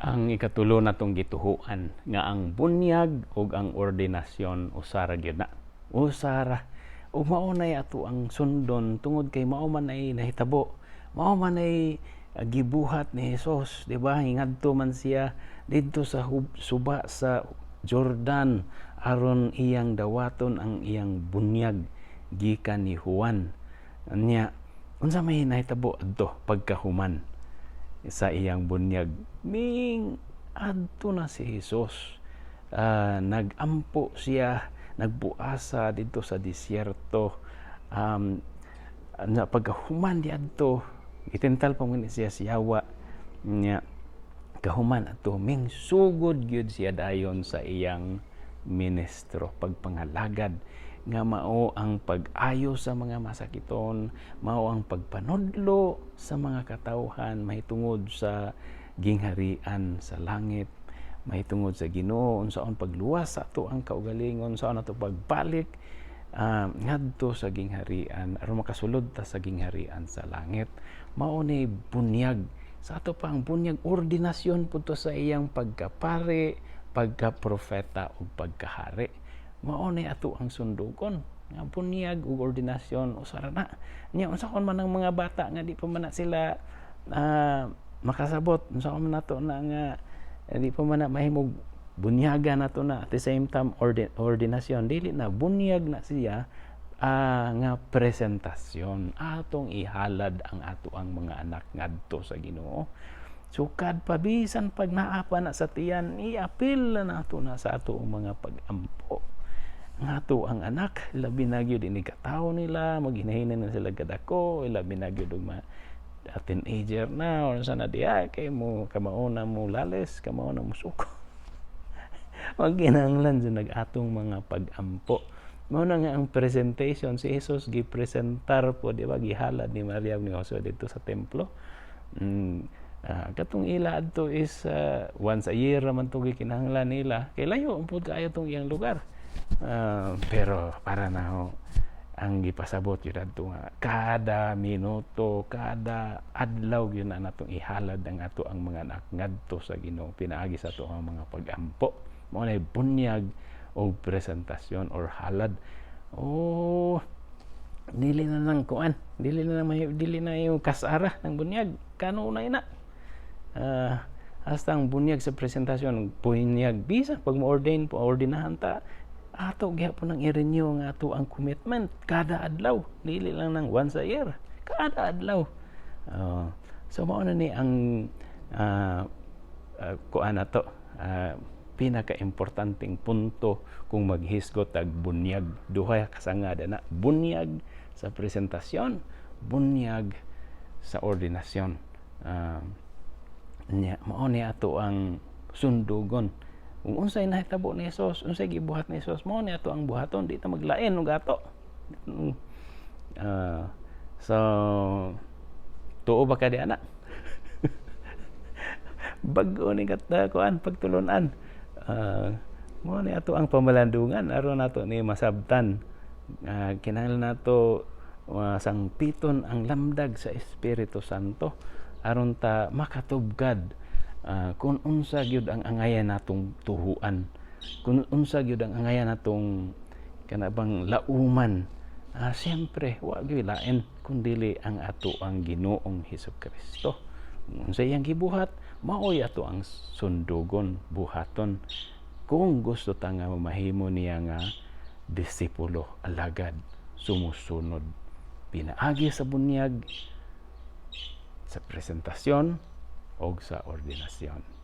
Ang ikatulo natong gituhuan nga ang bunyag ug ang ordinasyon usara gyud na. Usara. Ug mao nay ato ang sundon tungod kay mao man ay nahitabo. Mao man ay gibuhat ni Hesus, di ba? Hingadto man siya didto sa suba sa Jordan aron iyang dawaton ang iyang bunyag gikan ni Juan. Nya unsa may nahitabo adto pagkahuman sa iyang bunyag? Ming adto na si Hesus. Nagampo siya, nagbuasa didto sa disyerto. Na pagkahuman di adto, gitintal pa man siya sa yawa. Nya kahuman adto, ming sugod gyud siya dayon sa iyang ministro, pagpangalagad nga mao ang pag-ayo sa mga masakiton, mao ang pagpanudlo sa mga katawhan mahitungod sa gingharian sa langit, mahitungod sa Ginoo, unsaon pagluwas sa ato ang kaugalingon, unsaon ato pagbalik ngadto sa gingharian aron makasulod ta sa gingharian sa langit. Mao ni bunyag sa ato pa ang bunyag, ordinasyon pud to sa iyang pagkapari, pagkaprofeta ug pagkahari. Mao ni ato ang sundugon nga bunyag ug ordinasyon usara na. Nya unsa kon man ang mga bata nga di pa man na sila makasabot, unsa kon man nato na nga di pa man na mahimog bunyaga nato na at the same time ordinasyon? Dili na bunyag na siya nga presentasyon. Atong ihalad ang ato ang mga anak ngadto sa Ginoo. Sukad pa, bisan pag naa pa na sa tiyan, iapil na nato na sa ato ang mga pagampo ang ato ang anak, labi na gyud ini katawo nila, maghinahinan na sila kadako, labi na gyud og ma teenager na or sa na diha kay mo kamauna mo lalis, kamauna mo suko. Magkinahanglan sa nag-atong mga pag-ampo. Mao na nga ang presentation, si Jesus gipresentar po, di ba, gihalad ni Maria ni Jose dito sa templo. Katong ila adto is once a year raman to gikinahanglan nila. Kay layo ang pud kaayo tong iyang lugar. Pero para na ho, ang gipasabot yun adto nga kada minuto, kada adlaw yun na natong ihalad ang ato ang mga anak ngadto sa Ginoo pinaagi sa ato ang mga pag-ampo. Mao na bunyag o presentasyon or halad. Oh, dili na nang kuan, dili na may dili na yung kasara ng bunyag kanunay na. Hasta ang bunyag sa presentasyon, bunyag bisa pag mo-ordain po, ordinahan ta, ato gyapon ang i-renew ang ato ang commitment kada adlaw, dili lang nang once a year, kada adlaw. So mao na ni ang kuan na to, pinaka-importanteng punto kung maghisgot ag bunyag. Duha kasangad na: bunyag sa presentasyon, bunyag sa ordinasyon. Nya mao ni ato ang sundugon. Kung unsay nahitabo ni Jesus, unsay gibuhat ni Jesus, mao ni ato ang buhaton, di ta maglain og ato. So tuo ba ka di ana? Bag-o ni kat kuan pagtulunan. Mao ni ato ang pamalandungan aron nato ni masabtan. Kinahanglan nato sangpiton ang lamdag sa Espiritu Santo aron ta makatubgad kung unsa gyud ang angayan natong tuhuan, kung unsa gyud ang angayan natong kana bang lauman. Siyempre wa gyud lain kun dili ang ato ang Ginoong Hesus Kristo. Unsa iyang gibuhat, maoy ato ang sundugon, buhaton kung gusto ta nga mahimo niya nga disipulo, alagad, sumusunod pinaagi sa bunyag, sa presentasyon o sa ordinasyon.